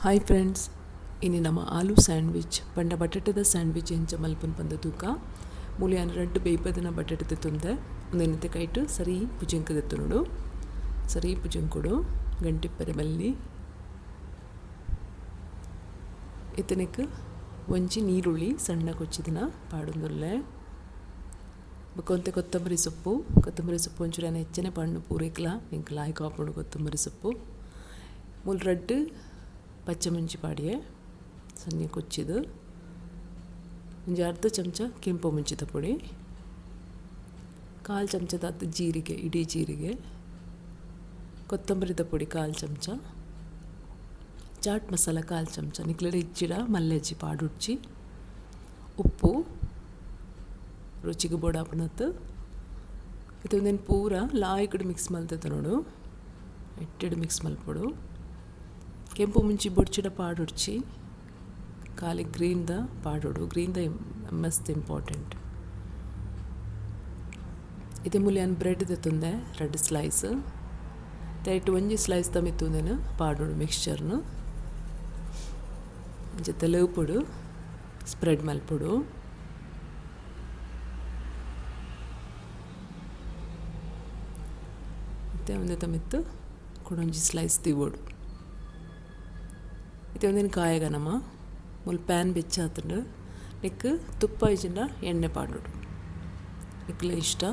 Hi friends, ಇನಿ ನಮ ಆಲೂ sandwich ಪಂಡ ಬಟಾಟೆದ ಸ್ಯಾಂಡ್ವಿಚ್ ಎಂಚ ಮಲ್ಪುನು ಪಂದ್ ತೂಕ. ಮೂಲು ಯಾನ್ ರಡ್ಡ್ ಬೇಯ್ಪದಿನ ಬಟಾಟೆ ದೆತ್ತೊಂದೆ. ಉಂದೆನ್ ಕೈಟ್ ಸರಿ ಪುಜಿಂಕ್ ದೆತ್ತೊನೊಡು. ಸರಿ ಪುಜಿಂಕುಡು ಗಂಟಿಪ್ಪರೆ ಬಲ್ಲಿ. ಇತ್ತನೆಕ್ ಒಂಜಿ ನೀರುಳ್ಳಿ ಸಣ್ಣ ಕೊಚ್ಚಿದಿನ ಪಾಡೊಂದುಲ್ಲೆ. ಬೊಕ ಒಂತೆ ಕೊತ್ತಂಬರಿ ಸೊಪ್ಪು. ಕೊತ್ತಂಬರಿ ಸೊಪ್ಪು ಒಂಚೂರು ಯಾನ್ ಹೆಚ್ಚನೆ ಪಾಡ್ಂಡ ಪೂರೆಕ್ಲ ಎಂಕ್ ಲಾಯ್ಕ್ ಆಪುಂಡು ಕೊತ್ತಂಬರಿ ಸೊಪ್ಪು. ಮೂಲು ರಡ್ಡ್ ಪಚ್ಚೆ ಮುಂಚಿ ಪಾಡಿಯೆ ಸಣ್ಣ ಕೊಚ್ಚಿದ್. ಒಂಜಿ ಅರ್ಧ ಚಮಚ ಕೆಂಪು ಮುಂಚಿದ ಪೊಡಿ, ಕಾಲು ಚಮಚದಾತ್ ಜೀರಿಗೆ, ಇಡೀ ಜೀರಿಗೆ, ಕೊತ್ತಂಬರಿದ ಪೊಡಿ ಕಾಲು ಚಮಚ, ಚಾಟ್ ಮಸಾಲ ಕಾಲು ಚಮಚ, ನಿಕ್ಲೆಡ ಇಜ್ಜಿಡ ಮಲ್ಲೆಜ್ಜಿ ಪಾಡುಡ್ಚಿ, ಉಪ್ಪು ರುಚಿಗ್ ಬೋಡಾಪುನತ್. ಇತ್ತೆ ಉಂದೆನ್ ಪೂರ ಲಾಯ್ಕ್ಡ್ ಮಿಕ್ಸ್ ಮಲ್ತ್ ನೋಡು, ಎಟ್ಟೆಡ್ ಮಿಕ್ಸ್ ಮಲ್ಪೊಡು. ಕೆಂಪು ಮುಂಚಿ ಬೊಡ್ಚಿಡ ಪಾಡುಡ್ಚಿ, ಖಾಲಿ ಗ್ರೀನ್ the ಪಾಡೊಡು. ಗ್ರೀನ್ the ಮಸ್ತ್ ಇಂಪಾರ್ಟೆಂಟ್. ಇತ್ತೆ ಮೂಲು ಯಾನ್ ಬ್ರೆಡ್ ದೆತ್ತೊಂದೆ ರಡ್ಡ್ ಸ್ಲೈಸ್. ಐಟ್ ಒಂಜಿ ಸ್ಲೈಸ್ ದ ಮಿತ್ತ್ ಉಂದೆನ್ ಪಾಡೊಡು ಮಿಕ್ಸ್ಚರ್ನ್. ಇಂಚ ತೆಲುಪುಡು ಸ್ಪ್ರೆಡ್ ಮಲ್ಪೊಡು. ಇತ್ತೆ ಉಂದೆತ ಮಿತ್ತ್ ಕುಡೊಂಜಿ ಸ್ಲೈಸ್ ದೀವೊಡು. ಇತ್ತೆ ಉಂದೆನ್ ಕಾಯಗ ನಮ ಮೂಲು ಪ್ಯಾನ್ ಬೆಚ್ಚಾತ್ಂಡ್. ನೆಕ್ಕ್ ತುಪ್ಪ ಇಜ್ಜಿಂಡ ಎಣ್ಣೆ ಪಾಡೊಡು, ನಿಕ್ಲೆ ಇಷ್ಟ.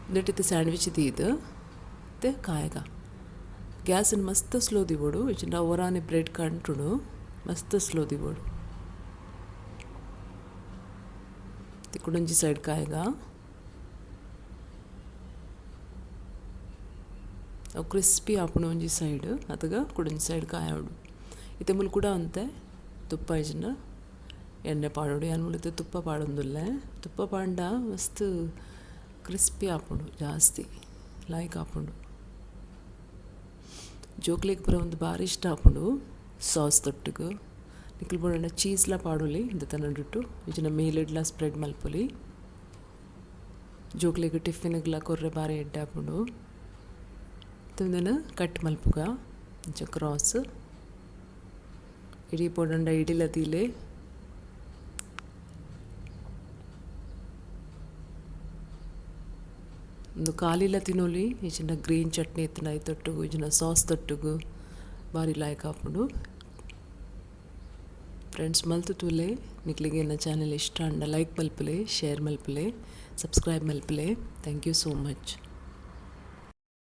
ಉಂದೆಟ್ ಇತ್ತೆ ಸ್ಯಾಂಡ್ವಿಚ್ ದೀದ್ ಇತ್ತೆ ಕಾಯಗ. ಗ್ಯಾಸ್ ಮಸ್ತ್ ಸ್ಲೋ ದೀವೊಡು, ಇಜ್ಜಿಂಡ ಒರಾನೆ ಬ್ರೆಡ್ ಕಂಟುಂಡು. ಮಸ್ತ್ ಸ್ಲೋ ದೀವೊಡು. ಕುಡೊಂಜಿ ಸೈಡ್ ಕಾಯಗ. ಅವು ಕ್ರಿಸ್ಪಿ ಆಪುಂಡು ಒಂಜಿ ಸೈಡ್, ಅತಗ ಕುಡೊಂಜಿ ಸೈಡ್ ಕಾಯೋಡು. ಇತ್ತೆ ಮೂಲು ಕುಡ ಒಂತೆ ತುಪ್ಪ ಇಜ್ಜಿಂಡ ಎಣ್ಣೆ ಪಾಡೊಡು. ಯಾನ್ ಮೂಲು ಇತ್ತೆ ತುಪ್ಪ ಪಾಡೊಂದುಲ್ಲೆ. ತುಪ್ಪ ಪಾಂಡ ಮಸ್ತ್ ಕ್ರಿಸ್ಪಿ ಆಪುಂಡು, ಜಾಸ್ತಿ ಲಾಯ್ಕ್ ಆಪುಂಡು. ಜೋಕ್ಲೆಗ್ ಪೂರ ಉಂದು ಬಾರಿ ಇಷ್ಟ ಆಪುಂಡು ಸಾಸ್ ತೊಟ್ಟುಗು. ನಿಕುಲು ಬೋಡಾಂಡ ಚೀಸ್ಲ ಪಾಡೊಲಿ ಇಂದೆತ ನಡುಟು, ಇಜ್ಜಿಂಡ ಮೇಲೆಡ್ಲ ಸ್ಪ್ರೆಡ್ ಮಲ್ಪೊಲಿ. ಜೋಕ್ಲೆಗ್ ಟಿಫಿನ್ಗ್ಲ ಕೊರ್ರೆ ಬಾರಿ ಎಡ್ಡೆ ಆಪುಂಡು. ಉಂದೆನ್ ಕಟ್ ಮಲ್ಪುಗ ಇಂಚ ಕ್ರಾಸ್. ಇಡೀ ಬೋಡಾಂಡ ಇಡಿಲ ದೀಲೆ. ಉಂದು ಖಾಲಿಲ ತಿನೊಲಿ, ಇಜ್ಜಿಂಡ ಗ್ರೀನ್ ಚಟ್ನಿ ಇತ್ತ್ಂಡ ಐತೊಟ್ಟುಗು, ಇಜ್ಜಿಂಡ ಸಾಸ್ ತೊಟ್ಟುಗು ಬಾರಿ ಲಾಯ್ಕ್ ಆಪುಂಡು. ಫ್ರೆಂಡ್ಸ್ ಮಲ್ತ್ ತೂಲೆ. ನಿಕ್ಲೆಗ್ ಎನ್ನ ಚಾನೆಲ್ ಇಷ್ಟ ಆಂಡ ಲೈಕ್ ಮಲ್ಪುಲೆ, ಶೇರ್ ಮಲ್ಪುಲೆ, ಸಬ್ಸ್ಕ್ರೈಬ್ ಮಲ್ಪುಲೆ. Thank you so much.